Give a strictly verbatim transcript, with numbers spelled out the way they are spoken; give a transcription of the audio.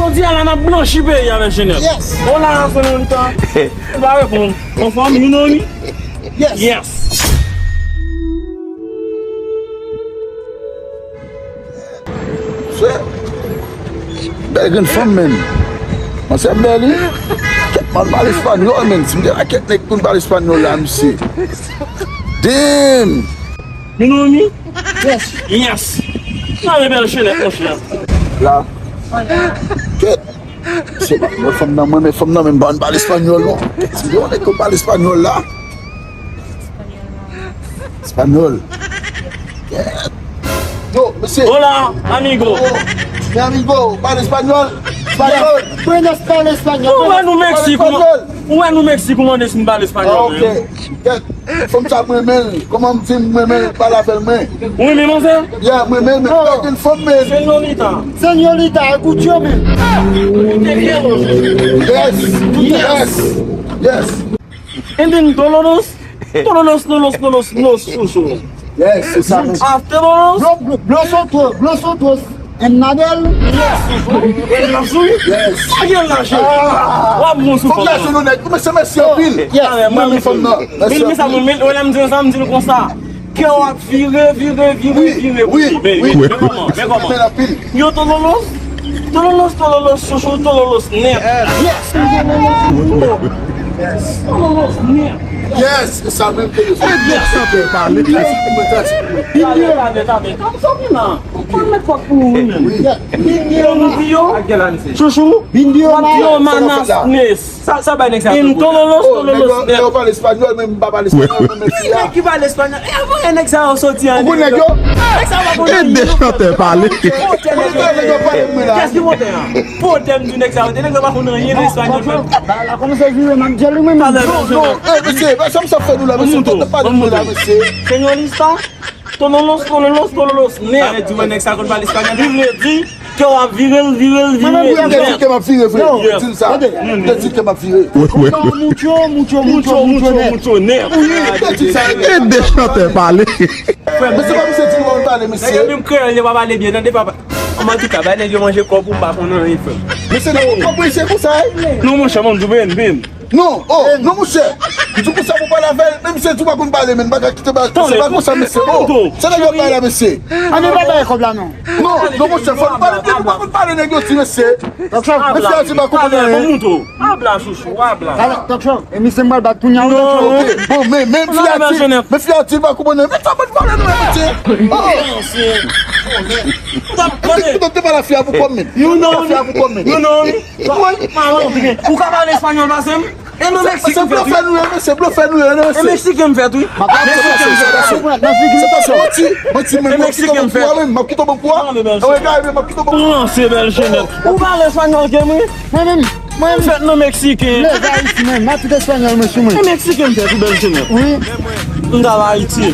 Jodi a la n ap blanchi peyi a, Bèl Jenèf. Yes. Hola, señorita. Ou pa reponn. Anfòm, you know me? Yes. Yes. Sè, bèl grenn fanm, menn. Mwen se bèl, wi. Kèt, mwen pale espanyòl, menn. Si m te la kèt nèg pou n pale espanyòl la, misye. Damn! You know me? Yes. Yes. Nan men Bèl Jenèf, monchè. La. Kèt. Se pa mwen, fanm nan, mwen, men fanm nan, men m pa konn pale espanyòl, non. Si yon nèg konn pale espanyòl la. Espanyòl. Kèt. Yo, mesye. Hola, amigo. Oh, mi amigo, pale espanyòl. Espanyòl. Buenas, pale espanyòl. Ou wè nou Meksik, ou wè nou Meksik, ou mande si m pale espanyòl, men. Ah, ok. Kèt. Fanm sa m renmen l. Kòman m di m renmen l, pale avè l, mwen. Ou renmen manzè? Yeah, m renmen l, men pa gen fanm, men. Señorita. Señorita, escucho, men. Te quiero. Yes. Yes. Yes. And then Dololos. Dololos, Dololos, Dololos, Dololos, Dololos. Yes, se sa menm. After Dololos. Blo-, blo-, blosotros, blosotros. Ennadel. Yes. Yes. Sa gen lache. W ap bon sou fòm nan. Fòk lache nou nèg. Ou mesye, mèsi anpil. Yes. Mwen renmen fòm nan. Mèsi anpil. Men sa mwen, men lè m di sa, m di l konsa. Kè w ap vire, vire, vire, vire. Wi, wi. Men kòman, men kòman? Yo, Tololos, Tololos, Tololos, chouchou, Tololos nèt. Yes. Tololos nèt. Yes, sa menm ke yo fè. Yes, sa fè pale. Talè, talè, talè. Kòm sa w vin la. Ou konn met kòk pou ou menm. Wi. Yo, nou di yo. Chouchou. Yo, manas nes. Sa, sa bay nèg sa. Tololos, Tololos nèt. Yo pale espanyòl, men m pa pale espanyòl, men mesye a. Nèg ki pale espanyòl. E avan nèg sa yo soti an. Ou konn nèg yo? Nèg sa pa konn anyen. E de chantè pale. Pote nèg yo. Kiyès ki pote a? Pote m di nèg sa yo. Nèg yo pa konn anyen nan espanyòl. La, la kòmanse vire, m ap di li menm. Non, non, e, mesye, sa m sa fè nou la, mesye, pote pa nou la, mesye. Señorita. Tololos, tololos, tololos, nèt. Sa vle di, wè, nèg sa konn pale espanyòl. Li vle di ke w ap vire l, vire l, vire l. Mwen menm, m te di ke m ap vire, frè. Di l sa. M te di ke m ap vire. Mucho, mucho, mucho, mucho, mucho, nèt. Wi, m te di sa. E de chantè pale. Frè, men se pa misye di nou pale, mesye. Nèg yo menm kreyòl yo pa pale byen, tande, papa. Antouka, bay nèg yo manje kòb ou, m pa konn anyen, frè. Mesye, nan kòb, mesye, konsa, wi. Non, monchè, mwen, m di w, ben, ben. Non, oh, non, monchè. M di konsa pou pale avè l, menm si l di w pa konn pale, men m pa ka kite ba, se pa konsa, mesye. Oh, se nèg yo pale la, mesye. Ann, nou pa bay kòb la, non. Non, non, monchè, fò nou pale, nèg yo pa konn pale, nèg yo di, mesye. Mesye a di pa konn pale, non. Abla, chouchou, abla. Talè, Talè, e misye m pral bat kounye a, wi, Talè. Ok, bon, men, men fi a di, men fi a di pa konprann, men sa mwen pale nou, mesye. Oh. Mesye. Kite, kite, kite pale a fi a pou kòm, men. You know me. Fi a pou kòm, men. You know me. Ou ka pale espanyòl pase m? E nou Meksiken fèt, wi. Se blofè nou ye, mesye, blofè nou ye, mesye. E Meksiken m fèt, wi. Meksiken m fèt. Se pa manti, manti, men m ap kite w ban kou a, men m ap kite w ban kou a. Anwe, gade, men m ap kite w ban kou a. Franse, Bèl Jenèt. Ou pale espanyòl ke mwen? Mwen menm, mwen menm. Fèt nan Meksiken. Lève Ayiti, mwen, m ap tout espanyòl, mwen, sou mwen. E Meksiken m fèt, wi, Bèl Jenèt. Wi. M t al Ayiti.